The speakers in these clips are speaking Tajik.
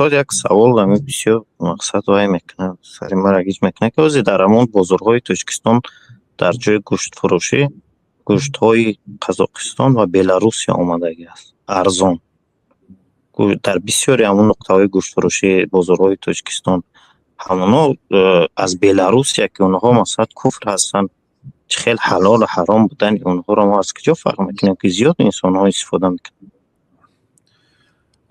Устод, як савол. Ами бисёр мақсад вай мекунад, сари мара гиҷ мекунад, ки ҳозир дар ҳамон бозорҳои Тоҷикистон дар ҷои гӯштфурӯшӣ гӯштҳои Қазоқистон ва Беларусия омадагӣ аст, арзон. Дар бисёри ҳамон нуқтаҳои гӯштфурӯшии бозорҳои Тоҷикистон ҳамоно аз Беларусия, ки онҳо масалан куфр ҳастанд, чӣ хел ҳалолу ҳаром будани онҳоро мо аз куҷо фарқ мекунем, ки зиёд инсонҳо истифода мекунанд?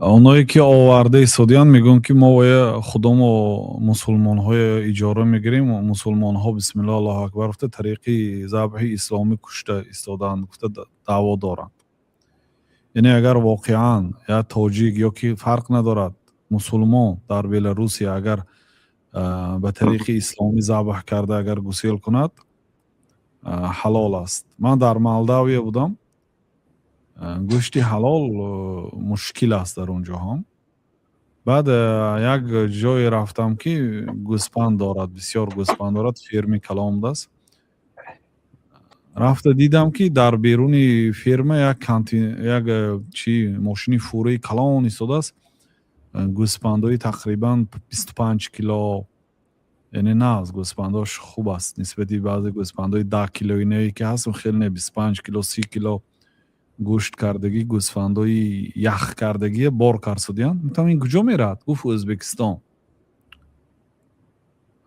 Оное ки оварда истодиянд, мегӯянд, ки мо оя худомо мусулмонҳое иҷора мегирем, мусулмонҳо бисмиллоҳ, аллоҳу акбар гуфта, тариқи забҳи исломӣ кушта истодаанд гуфта даъво доранд. Яъне агар воқеан як тоҷик ё ки фарқ надорад, мусулмон дар Беларусия агар ба тариқи исломӣ забҳ карда, агар гусел кунад, ҳалол аст. Ман дар Молдавия будам, гӯшти ҳалол мушкил аст дар он ҷо ҳам. Баъд як ҷое рафтам, ки гӯспанд дорад, бисёр гӯспанд дорад, ферми калон будааст. Рафта дидам, ки дар беруни ферма як чи мошини фураи калон истодааст, гӯспандҳои тақрибан 25 кило, яъне нағз гӯспандош хуб аст нисбати баъзе гӯспандҳои 10 килоиное ки ҳаст, хеле не, 25 кило, 30 кило гӯшт кардагӣ, гӯсфандҳои ях кардагие бор карсудиянд. Гуфтам: «Ин куҷо меравад?» Гуфт: «Ӯзбекистон».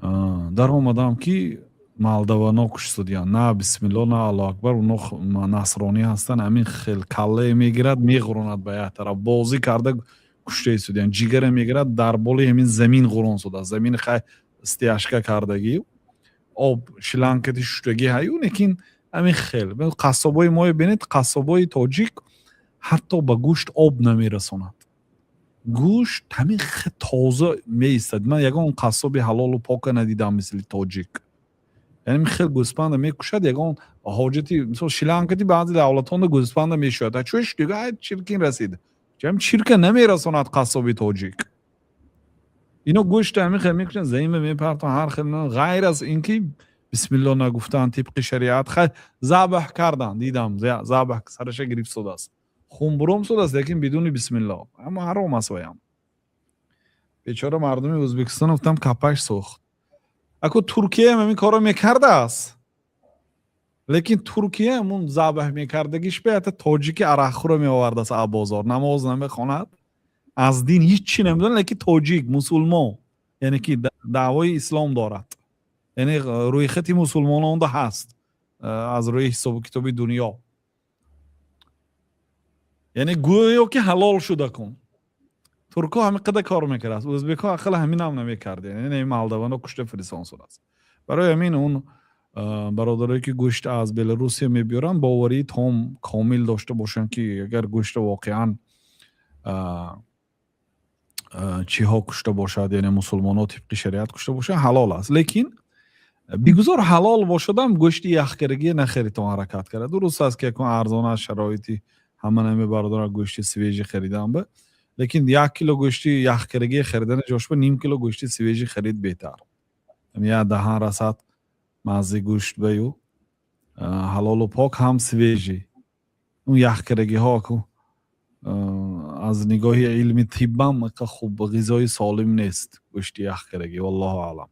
Даромадам, ки молдавано куштудиянд, на бисмилло, на аллоҳу акбар, оно насронӣ ҳастанд. Ҳамин хел каллае мегирад, меғуронад ба як тараф, бозӣ карда кушта истодиянд. Ҷигара мегирад, дар болои ҳамин замин ғурон шудааст. Замини хай стяжка кардагӣ, об шлангати шуштагӣ ҳаю, лекин ҳамин хел. Қассобои моё бинед, қассобои тоҷик ҳатто ба гӯшт об намерасонад, гӯшт ҳамин тоза меистад. Ман ягон қассоби ҳалолу пока надидам мисли тоҷик. Яъне хел гӯспанда мекушад, ягон ҳоҷати, мисол, шлангати баъзе давлатҳонда гӯспанда мешӯяд, чӯш дига чиркин расид, чирка намерасонад қассоби тоҷик. Ино гӯшта ҳамин хел мекушанд, заминба мепартон, ҳар хел, ғайр аз ин ки бисмилло нагуфтан, тибқи шариат хай забҳ кардан. Дидам, забҳ сараша гирифт шудааст, хунбурум шудааст, лекин бидуни бисмилло, аммо ҳаром аст. Ваям бечора мардуми Ӯзбекистон, гуфтам, капаш сӯхт. Аку Туркияам ҳамин корро мекардааст, лекин Туркия ҳамун забҳ мекардагиш бе ҳатто тоҷики арақхӯра меовардааст аз бозор, намоз намехонад, аз дин ҳиччи намедонад, лекин тоҷик, мусулмон, яъне ки даъвои ислом дорад, яъне рӯйхати мусулмононда ҳаст аз рӯи ҳисобу китоби дунё, яъне гӯё ки ҳалол шуда кун. Туркҳо ҳамин қадар кор мекардааст, ӯзбекҳо ақалла ҳаминам намекард, яъне молдавано кушта фирисон шудааст. Барои ҳамин он бародарое ки гӯшт аз Беларусия мебиёранд, боварии том комил дошта бошанд, ки агар гӯшта воқеан чиҳо кушта бошад, яъне мусулмонҳо тибқи шариат кушта бошад, ҳалол аст. Лекин бигузор ҳалол бошадам, гӯшти яхкардагие нахаритон, ҳаракат карда. Дуруст аст, ки якун арзон аст, шароити ҳама намебардорад гӯшти свежий харидан ба, лекин 1 кило гӯшти яхкардагие харидани ҷошба ним кило гӯшти свежий харид беҳтар. Як даҳан расад маззи гӯшт баю, ҳалолу пок ҳам свежий. Он яхкардагиҳо ку аз нигоҳи илми тиббам хуб ғизои солим нест гӯшти яхкардагӣ. Валлоҳу аълам.